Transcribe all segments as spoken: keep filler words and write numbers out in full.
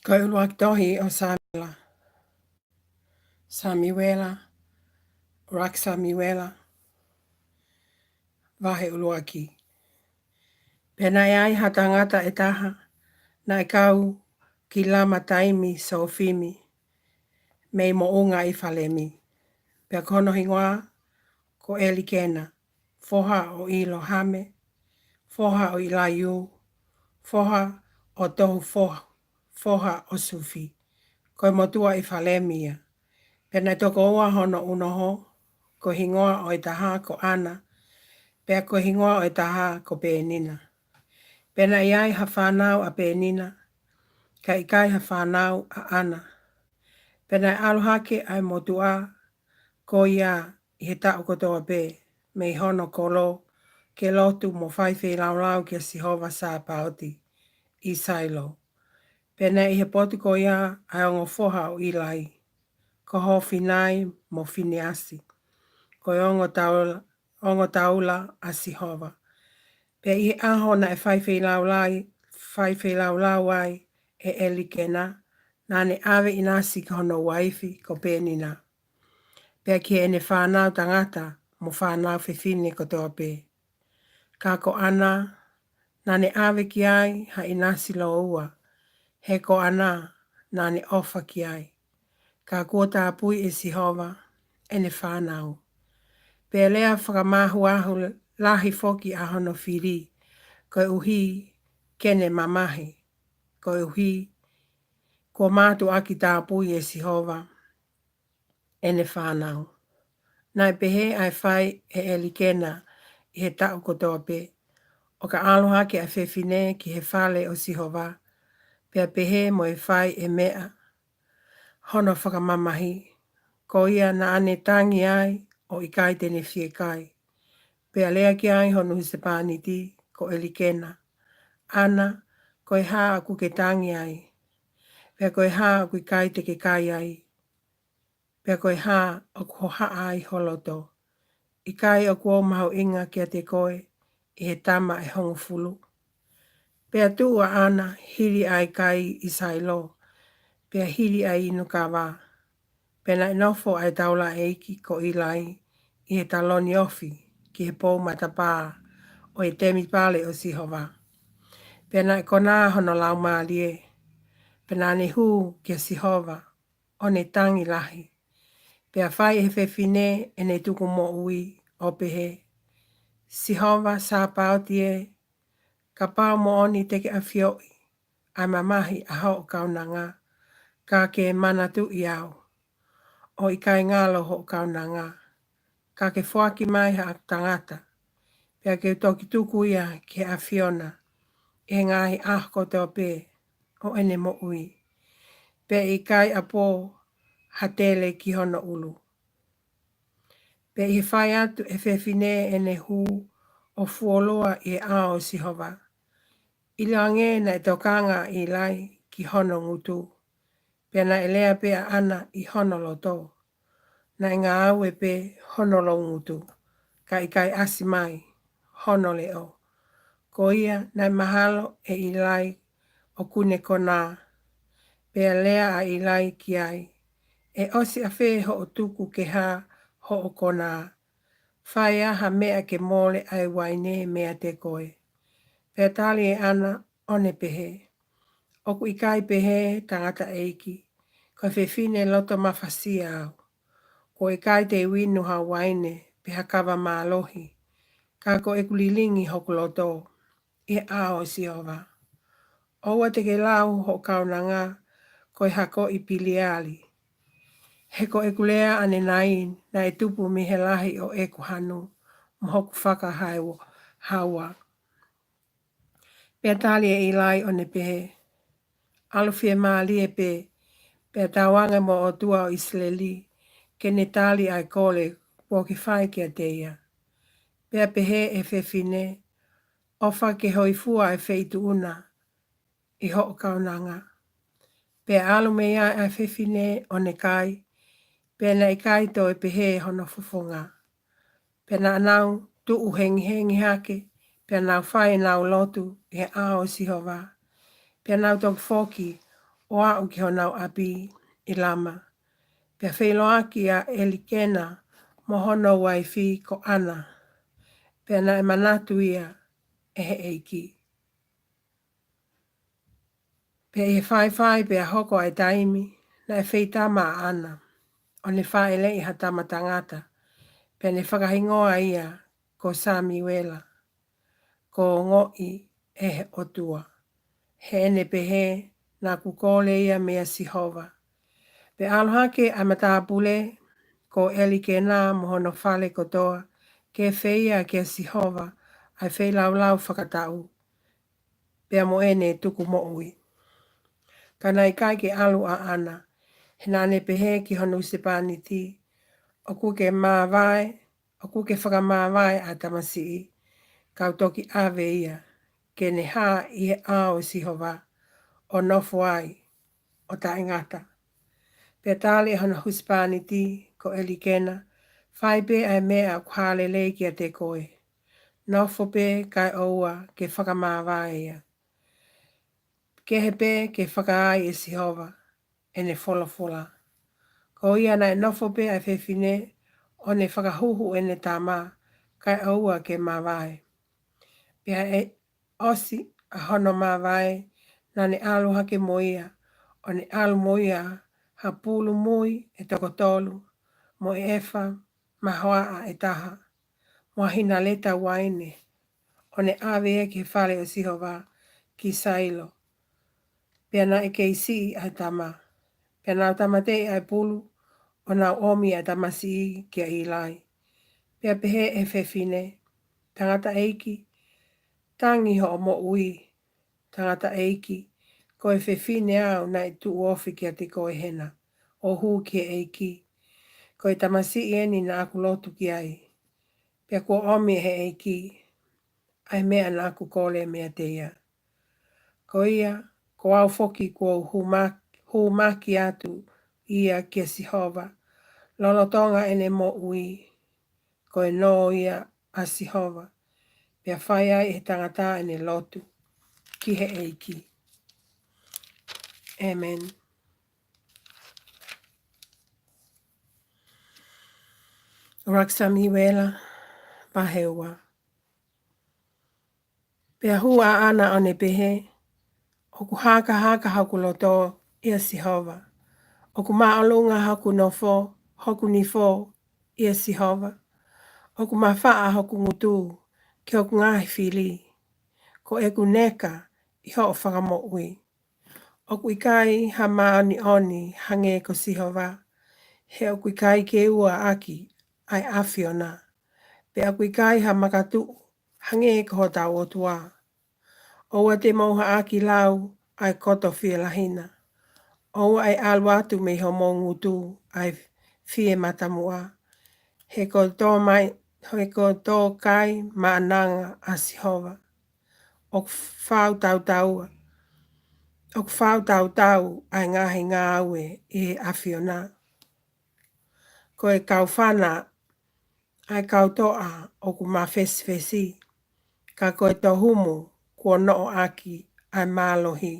Ko e ʻuluaki tohi ʻo Samiuela. Samiuela, ʻuluaki Samiuela, vahe ʻuluaki. Pea naʻe ʻi ai ha tangata ʻe taha, naʻe kau ki Lamataimi Sofimi, mei moʻunga ʻIfalemi. Pea ko hono hingoa ko ʻElikena, foha ʻo ʻIlohame, foha ʻo ʻIlaiu, foha ʻo Tohu, foha, foha ʻo Sufi. Ko e motuʻa ʻIfalemi ia. Pea naʻe toko ua hono unoho, ko e hingoa ʻo e taha ko ʻAna, pea ko e hingoa ʻo e taha ko Penina. Pea naʻe ʻi ai ha fānau ʻa Penina, kae ʻikai ha fānau ʻa ʻAna. Pea naʻe ʻalu hake ʻa e motuʻa ko ia ʻi he taʻu kotoa pē mei hono kolo, ke lotu mo fai feilaulau kia Sihova Sāpaoti ʻi Sailo. Pea naʻe ʻi he potu ko ia ʻa e ongo foha ʻo ʻIlai, ko Hofinai mo Fineasi, ko e ongo taula, ongo taula ʻa Sihova. Pea ʻi he ʻaho naʻe fai feilaulai, fai feilaulau ai ʻe ʻElikena, naʻa ne ʻave ʻinasi ki hono uaifi ko Penina, pea ki heʻene fānau tangata mo fānau fefine kotoa pē. Ka ko ʻAna, naʻa ne ʻave ki ai ha ʻinasi lōua, he ko ʻAna naʻa ne ʻofa ki ai. Ka kuo tāpui ʻe Sihova ʻene fānau. Pea lea fakamāhuahu lahi foki ʻa hono fili, koeʻuhi ke ne mamahi, koeʻuhi kuo mātuʻaki tāpui ʻe Sihova ʻene fānau. Naʻe pehē ʻa e fai ʻe ʻElikena ʻi he taʻu kotoa pē, ʻo ka ʻalu hake ʻa e fefine ki he fale ʻo Sihova, pea pehē mo e fai ʻe meʻa hono fakamamahi, ko ia naʻa ne tangi ai ʻo ʻikai te ne fiekaia. Pea lea ki ai hono husepāniti ko ʻElikena, ʻAna, ko e hā ʻoku ke tangi ai? Pea ko e hā ʻoku ʻikai te ke kai ai? Pea ko e hā ʻoku hohaʻa ai ho loto? ʻIkai ʻoku ou mahuʻinga kiate koe ʻi he tama ʻe hongofulu? Pea tuʻu ʻa ʻAna hili ʻa e kai ʻi Sailo, pea hili ʻa e inu kava. Pea naʻe nofo ʻa e taulaʻeiki ko ʻIlai ʻi he taloni ofi ki he pou matapā ʻo e temipale ʻo Sihova. Pea naʻe konā hono laumālie, pea naʻa ne hū kia Sihova, ʻo ne tangi lahi. Pea fai ʻe he fefine ʻene tuku moʻui, ʻo pehē, Sihova Sāpaoti ē, kapau moʻoni te ke ʻafioʻi ʻa e mamahi ʻa hoʻo kaunanga, ka ke manatuʻi au, ʻo ʻikai ngalo hoʻo kaunanga, ka ke foaki mai haʻaku tangata, pea ke u toki tuku ia ki he ʻAfiona ʻi he ngaahi ʻaho kotoa pē ʻo ʻene moʻui, pea ʻe ʻikai ʻapō ha tele ki hono ʻulu. Pea ʻi he fai atu ʻe he fefine ʻene hū ʻo fuoloa ʻi he ʻao ʻo Sihova, ʻiloange naʻe tokanga ʻa ʻIlai ki hono ngutu, pea naʻe lea pē ʻa ʻAna ʻi hono loto, naʻe ngāue pē hono loungutu, ka ʻikai ʻasi mai hono leʻo. Ko ia naʻe mahalo ʻe ʻIlai ʻoku ne konā, pea lea ʻa ʻIlai ki ai, ʻE ʻosi ʻafē hoʻo tuku ke hā hoʻo konā? Fai ā ha meʻa ke mole ʻa e uaine meiate koe. Pea tali ʻe ʻAna ʻo ne pehē, ʻOku ʻikai pehē, tangataʻeiki, ko e fefine loto mafasia au. Kuo ʻikai te u inu ha uaine pe ha kava mālohi, ka ko ʻeku lilingi hoku loto ʻi he ʻao ʻo Sihova. ʻOua te ke lau hoʻo kaunanga ko e hako ʻi Piliali, he ko ʻeku lea ʻanenai naʻe tupu mei he lahi ʻo ʻeku hanu mo hoku fakahaua. Pea tali ʻe ʻIlai ʻo ne pehē, ʻAlu fiemālie pē, pea tauange mo e ʻOtua ʻo ʻIsileli, ke ne tali ʻa e kole kuo ke fai kiate ia. Pea pehē ʻe he fefine, ʻOfa ke hoifua ʻa e feituʻu na ʻi hoʻo kaunanga. Pea ʻalu mei ai ʻa e fefine ʻo ne kai, pea naʻe ʻikai toe pehē hono fofonga. Pea naʻa nau tuʻu hengihengi hake, pea nau fai ʻenau lotu ʻi he ʻao ʻo Sihova. Pea nau toki foki ʻo aʻu ki honau ʻapi ʻi Lama. Pea feʻiloaki ʻa ʻElikena mo hono uaifi ko ʻAna, pea naʻe manatu ia ʻe he ʻEiki. Pea ʻi he faifai pea hoko ʻa e taimi, naʻe feitama ʻa ʻAna, ʻo ne fāʻeleʻi ha tama tangata, pea ne fakahingoa ia ko Samiuela, ko e ongoʻi ʻe he ʻOtua, heʻene pehē, Naʻa ku kole ia meia Sihova. Pea ʻalu hake ʻa e matāpule ko ʻElikena mo hono fale kotoa, ke feia kia Sihova ʻa e feilaulau fakataʻu, pea mo ʻene tukumoʻui. Ka naʻe ʻikai ke ʻalu ʻa ʻAna, he naʻa ne pehē ki hono husepāniti, ʻOku ke māvae, ʻoku ke fakamāvae ʻa e tamasiʻi, kau toki ʻave ia, ke ne hā ʻi he ʻao ʻo Sihova, ʻo nofo ai ʻo taʻengata. Pea tali ʻe hono husepāniti ko ʻElikena, Fai pē ʻa e meʻa ʻoku hā lelei kiate koe. Nofo pē kae ʻoua ke fakamāvae ia. Kehe pē ke fakaai ʻe Sihova ʻene folofola. Ko ia naʻe nofo pē ʻa e fefine ʻo ne fakahuhu ʻene tama, kae ʻoua ke māvae. Pea ʻi he ʻosi ʻa hono māvae, naʻa ne ʻalu hake mo ia, ʻo ne ʻalu mo ia ha pulu mui ʻe toko tolu, mo e ʻefa mahoaʻa ʻe taha, mo ha hina leta uaine, ʻo ne ʻave ia ki he fale ʻo Sihova ki Sailo. Pea naʻe kei siʻi ʻa e tama. Pea nau tāmateʻi ʻa e pulu, ʻo nau ʻomi ʻa e tamasiʻi kia ʻIlai. Pea pehē ʻe he fefine, Tangataʻeiki, tangi hoʻo moʻui. Tangataʻeiki, ko e fefine au naʻe tuʻu ofi kiate koe hena, ʻo hū ki he ʻEiki. Ko e tamasiʻi eni naʻa ku lotu ki ai. Pea kuo ʻomi ʻe he ʻEiki ʻa e meʻa naʻa ku kole meiate ia. Ko ia, ko au foki kuo u hūma-, hūmaki atu ia kia Sihova, lolotonga ʻene moʻui, ko e nō ia ʻa Sihova, pea fai ai ʻe he tangata ʻene lotu ki he ʻEiki. ʻĒmeni. ʻUluaki Samiuela, vahe ua. Pea hū ʻa ʻAna ʻo ne pehē, ʻOku hakahaka hoku loto ʻia Sihova. ʻOku māʻolunga hoku nofo, hoku nifo ʻia Sihova. ʻOku mafaʻa hoku ngutu ki hoku ngaahi fili. Ko ʻeku neka ʻi hoʻo fakamoʻui. ʻOku ʻikai ha māʻoniʻoni hangē ko Sihova, he ʻoku ʻikai ke ua ʻaki ʻa e ʻAfiona, pea ʻoku ʻikai ha makatuʻu hangē ko hotau ʻOtua. ʻOua te mou haʻaki lau ʻa e koto fielahi na. ʻOua ʻe ʻalu atu mei homou ngutu ʻa e fie matamuʻa. He ko e tō mai, he ko e tō kai maʻananga ʻa Sihova. ʻOku fau tautaua, ʻoku fau tautau ʻa e ngaahi ngāue ʻi he ʻAfiona. Ko e kaufana ʻa e kau toʻa ʻoku mafesifesi, ka ko e tohumu kuo noʻo ʻaki ʻa e mālohi.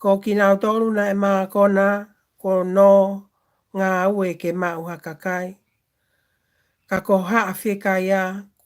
Ko kinautolu naʻe mākona kuo nō ngāue ke maʻu ha kakai. Ka ko haʻa fiekaia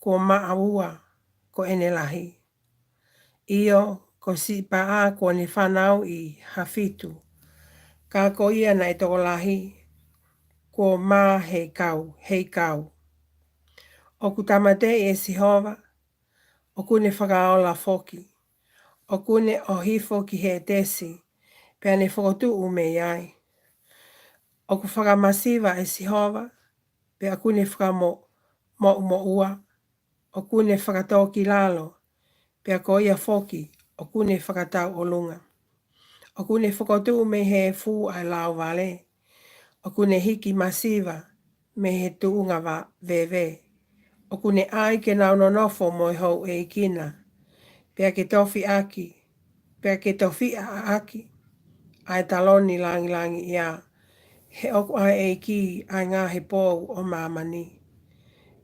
kuo maʻa ua ko ʻene lahi. ʻIo, ko siʻi paʻa kuo ne fanauʻi ha fitu. Ka ko ia naʻe tokolahi, kuo mā heikau, heikau. ʻOku tāmateʻi ʻe Sihova, ʻoku ne fakaola foki. ʻOku ne ʻohifo ki Hētesi, pea ne fokotuʻu mei ai. ʻOku fakamasiva ʻe Sihova, pea ʻoku ne fakamo-, moʻumoʻua. ʻOku ne fakatōkilalo, pea ko ia foki, ʻoku ne fakatauʻolunga. ʻOku ne fokotuʻu mei he efu ʻa e lauvale. ʻOku ne hiki masiva mei he tuʻunga va-, veve. ʻOku ne ʻai ke nau nonofo mo e houʻeiki na. Pea ke tofiʻaki, pea ke tofiʻa ʻaki ʻa e taloni langilangiʻia. He ʻoku ʻa e ʻEiki ʻa e ngaahi pou ʻo māmani.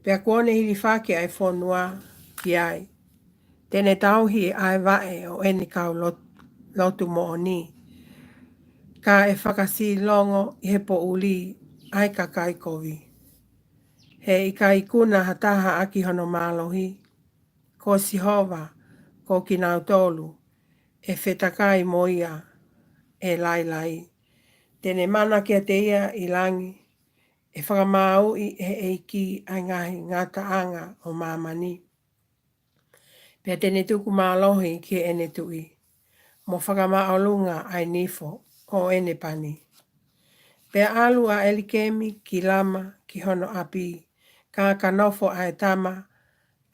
Pea kuo ne hilifaki ʻa e fonua ki ai. Te ne tauhi ʻa e vaʻe ʻo ʻene kau lot-, lotu moʻoni. Ka ʻe fakasilongo ʻi he poʻuli ʻa e kakai kovi. He ʻikai ikuna ha taha ʻaki hono mālohi. Ko Sihova, ko kinautolu ʻe fetakai mo ia ʻe lailai. Te ne mana kiate ia ʻi langi, ʻe fakamāuʻi ʻe he ʻEiki ʻa e ngaahi ngataʻanga ʻo māmani. Pea te ne tuku mālohi ki heʻene tuʻi, mo fakamāʻolunga ʻa e nifo ʻo ʻene pani. Pea ʻalu ʻa ʻElikemi ki Lama ki hono ʻapi, ka ka nofo ʻa e tama,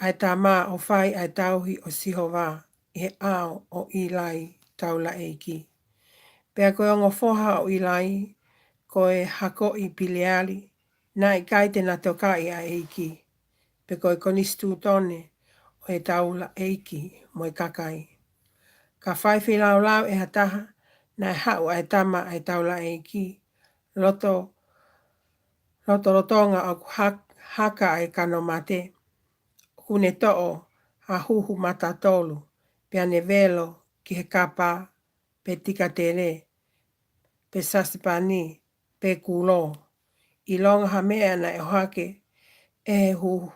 ʻa e tama ʻo fai ʻa e tauhi ʻo Sihova ʻi he ʻao ʻo ʻIlai taulaʻeiki. Pea ko e ongo foha ʻo ʻIlai, ko e hakoʻi Pileali, naʻe ʻikai te na tokaʻi ʻa e ʻEiki, pe ko e konisitūtone ʻo e taulaʻeiki mo e kakai. Ka fai feilaulau ʻe ha taha, naʻe haʻu ʻa e tama ʻa e taulaʻeiki, loto, lotolotonga ʻoku hak-, haka ʻa e kano mate, ʻoku ne toʻo ha huhu mata tolu, pea ne velo ki he kapa, pe tikatele, pe sasipani, pe kulo. ʻIlonga ha meʻa naʻe ʻohake ʻe he hu-,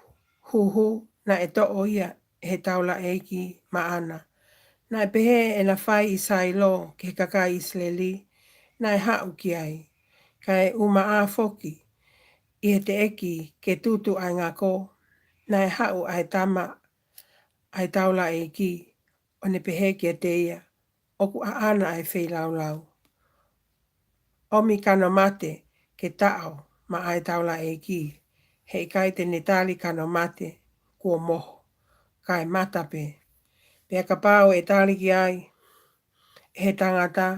huhu naʻe toʻo ia ʻe he taulaʻeiki maʻana. Naʻe pehē ʻena fai ʻi Sailo ki he kakai ʻIsileli, naʻe haʻu ki ai. Kae ʻumaʻā foki, ʻi he teʻeki ke tutu ʻa e ngako, naʻe haʻu ʻa e tama ʻa e taulaʻeiki, ʻo ne pehē kiate ia, ʻoku ʻaʻana ʻa e feilaulau. ʻOmi kano mate ke taʻo maʻa e taulaʻeiki, he ʻikai te ne tali kano mate kuo moho, kae mata pē. Pea kapau ʻe tali ki ai ʻe he tangata,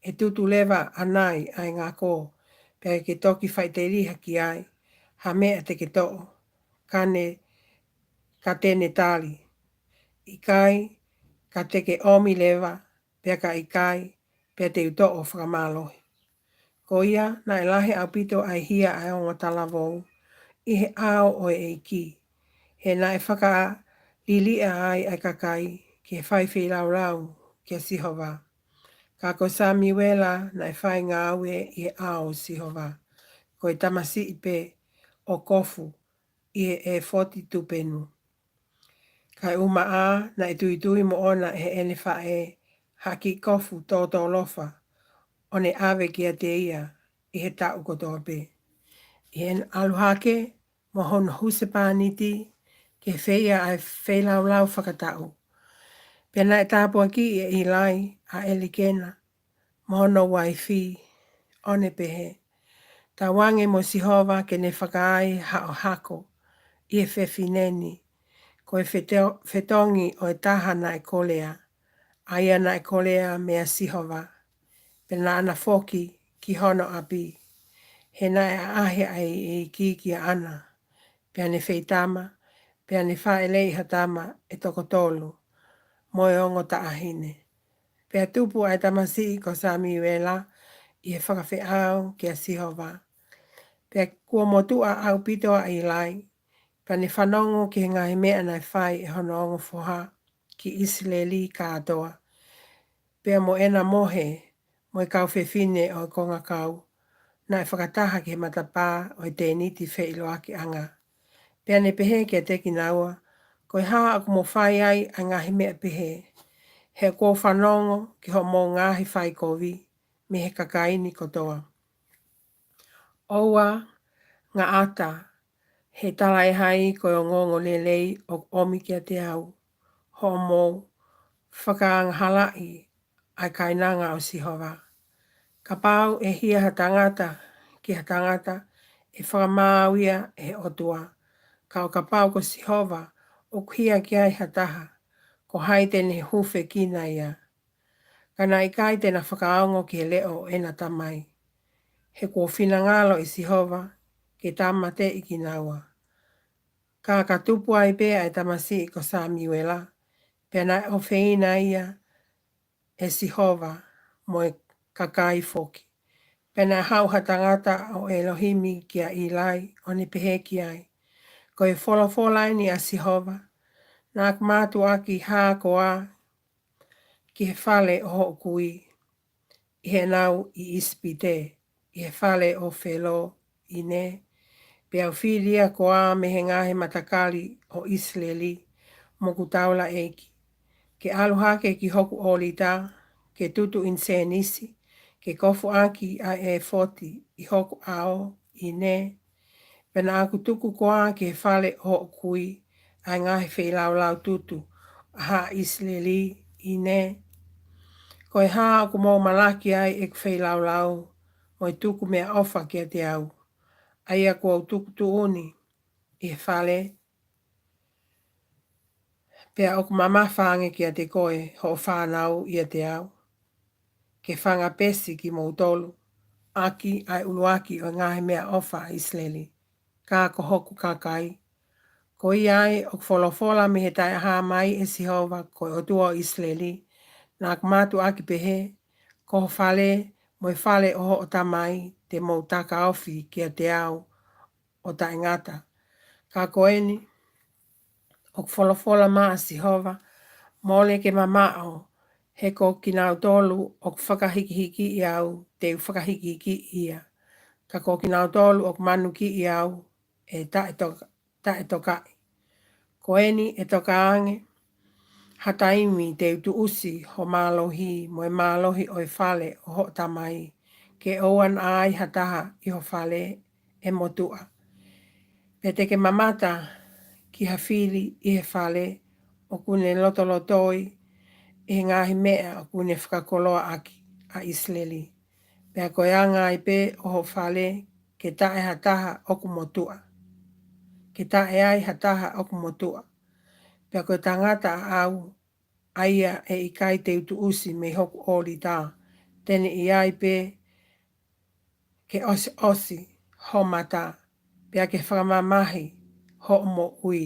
ʻe tutu leva ʻanai ʻa e ngako, pea ke toki faʻiteliha ki ai ha meʻa te ke toʻo, ka ne, ka te ne tali. ʻIkai, ka te ke ʻomi leva, pea ka ʻikai, pea te u toʻo fakamālohi. Ko ia, naʻe lahi ʻaupito ʻa e hia ʻa e ongo talavou ʻi he ʻao ʻo e ʻEiki, he naʻe fakaliliʻa ai ʻa e kakai ke fai feilaulau kia Sihova. Ka ko Samiuela naʻe fai ngāue ʻi he ʻao ʻo Sihova, ko e tamasiʻi pē ʻo kofu ʻi he ʻefoti tupenu. Kae ʻumaʻā naʻe tuitui moʻona ʻe heʻene faʻē ha kiʻi kofu tōtōlofa, ʻo ne ʻave kiate ia ʻi he taʻu kotoa pē. ʻI heʻene ʻalu hake mo hono husepāniti ke feia ʻa e feilaulau fakataʻu. Pea naʻe tāpuakiʻi ʻe ʻIlai ʻa ʻElikena mo hono uaifi, ʻo ne pehē, Tauange mo Sihova ke ne fakaai haʻo hako ʻi he fefine ni, ko e feto-, fetongi ʻo e taha naʻe kolea, ʻa ia naʻe kolea meia Sihova, pea naʻa na foki ki hono ʻapi. He naʻe ʻaʻahi ʻa e ʻEiki kia ʻAna, pea ne feitama, pea ne fāʻeleʻi ha tama ʻe toko tolu, mo e ongo taʻahine. Pea tupu ʻa e tamasiʻi ko Samiuela ʻi he fakafeʻao kia Sihova. Pea kuo motuʻa ʻaupito ʻa ʻIlai, pea ne fanongo ki he ngaahi meʻa naʻe fai ʻe hono ongo foha ki ʻIsileli kātoa, pea mo ʻena mohe mo e kau fefine ʻo e kongakau naʻe fakataha ki he matapā ʻo e tēniti feʻiloakiʻanga. Pea ne pehē kiate kinaua, Ko e hā ʻoku mou fai ai ʻa e ngaahi meʻa pehē? He kuo u fanongo ki hoʻomou ngaahi fai kovi mei he kakai ni kotoa. ʻOua ngaʻata, he talaʻehai ko e ongoongolelei ʻoku ʻomi kiate au, hoʻomou fakaangahalaʻi ʻa e kainanga ʻo Sihova. Kapau ʻe hia ha tangata ki ha tangata, ʻe fakamaau ia ʻe he ʻOtua. Ka ʻo kapau ko Sihova ʻoku hia ki ai ha taha, ko hai te ne hufekina ia? Ka naʻe ʻikai te na fakaongo ki he leʻo ʻo ʻena tamai, he kuo finangalo ʻe Sihova ke tāmateʻi kinaua. Ka ka tupu ai pē ʻa e tamasiʻi ko Samiuela, pea naʻe ʻofeina ia ʻe Sihova mo e kakai foki. Pea naʻe haʻu ha tangata ʻo ʻElohimi kia ʻIlai, ʻo ne pehē ki ai, Ko e folofola eni ʻa Sihova, Naʻa ku mātuʻaki hā koā ki he fale ʻo hoʻo kui, ʻi heʻenau ʻi ʻIsipite, ʻi he fale ʻo Felo, ʻi Nē. Pea u fili ia koā mei he ngaahi matakali ʻo ʻIsileli, moʻoku taulaʻeiki, ke ʻalu hake ki hoku ʻōlita, ke tutu ʻinisēnisi, ke kofu ʻaki ʻa e ʻefoti ʻi hoku ʻao, ʻi Nē. Pea naʻa ku tuku koā ki he fale ʻo hoʻo kui ʻa e ngaahi feilaulau tutu ʻa haʻa ʻIsileli, ʻi Nē? Ko e hā ʻoku mou malaki ai ʻeku feilaulau, mo e tuku meʻaʻofa kiate au, ʻa ia kuo u tukutuʻuni ʻi he fale? Pea ʻoku mamafa ange kiate koe hoʻo fānau ʻiate au, ke fanga pesi kimoutolu ʻaki ʻa e ʻuluaki ʻo e ngaahi meʻaʻofa ʻa ʻIsileli, ka ko hoku kakai. Ko ia ai ʻoku folofola mei he taʻehāmai ʻe Sihova ko e ʻOtua ʻo ʻIsileli, naʻa ku mātuʻaki pehē, ko ho fale mo e fale ʻo hoʻo tamai te mou takaofi kiate au ʻo taʻengata. Ka ko eni, ʻoku folofola mai ʻa Sihova, mole ke mamaʻo, he ko kinautolu ʻoku fakahikihikiʻi au, te u fakahikihikiʻi ia. Ka ko kinautolu ʻoku manukiʻi au, ʻe taʻetoka-, taʻetokaʻi. Ko eni ʻe toka ange ha taimi te u tuʻusi ho mālohi mo e mālohi ʻo e fale ʻo hoʻo tamai, ke ʻoua naʻa ai ha taha ʻi ho fale ʻe motuʻa. Pea te ke mamata ki ha fili ʻi he fale ʻoku ne lotolotoi ʻi he ngaahi meʻa ʻoku ne fakakoloa ʻaki ʻa ʻIsileli. Pea ko e anga ai pē ʻo ho fale ke taʻe ha taha ʻoku motuʻa. Ke taʻe ai ha taha ʻoku motuʻa. Pea ko e tangata ʻaʻau, ʻa ia ʻe ʻikai te u tuʻusi mei hoku ʻōlita, te ne ʻi ai pē ke ʻosiʻosi ho mata, pea ke fakamamahi hoʻo moʻui.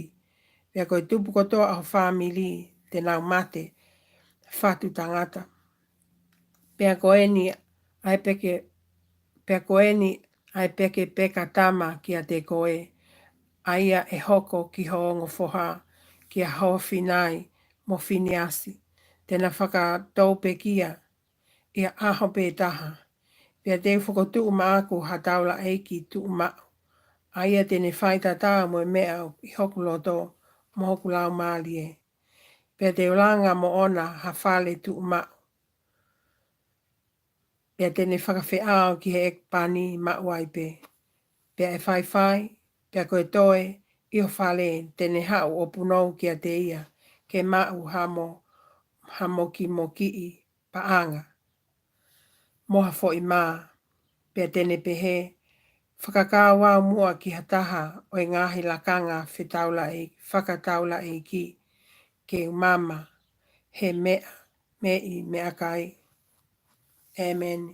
Pea ko e tupu kotoa ho fāmili te nau mate fatu tangata. Pea ko eni ʻa e peke, pea ko eni ʻa e pekepeka tama kiate koe, ʻa ia ʻe hoko ki ho ongo foha, kia Hofinai mo Finiasi, te na fakatoupekia ʻi ha ʻaho pē taha. Pea te u fokotuʻu maʻaku ha taulaʻeiki tuʻumaʻu, ʻa ia te ne faitatau mo e meʻa ʻi hoku loto mo hoku laumālie. Pea te u langa moʻona ha fale tuʻumaʻu. Pea te ne fakafeʻao ki he ʻeku pani maʻu ai pē. Pea ʻe faifai, pea ko e toe ʻi ho fale te ne haʻu ʻo punou kiate ia, ke maʻu ha mo, ha mokimokiʻi paʻanga mo ha foʻi mā. Pea te ne pehē, fakakau au muʻa ki ha taha ʻo e ngaahi lakanga fetaulaʻeiki, fakataulaʻeiki, ke u mama he meʻa, meʻi meʻakai. ʻĒmeni.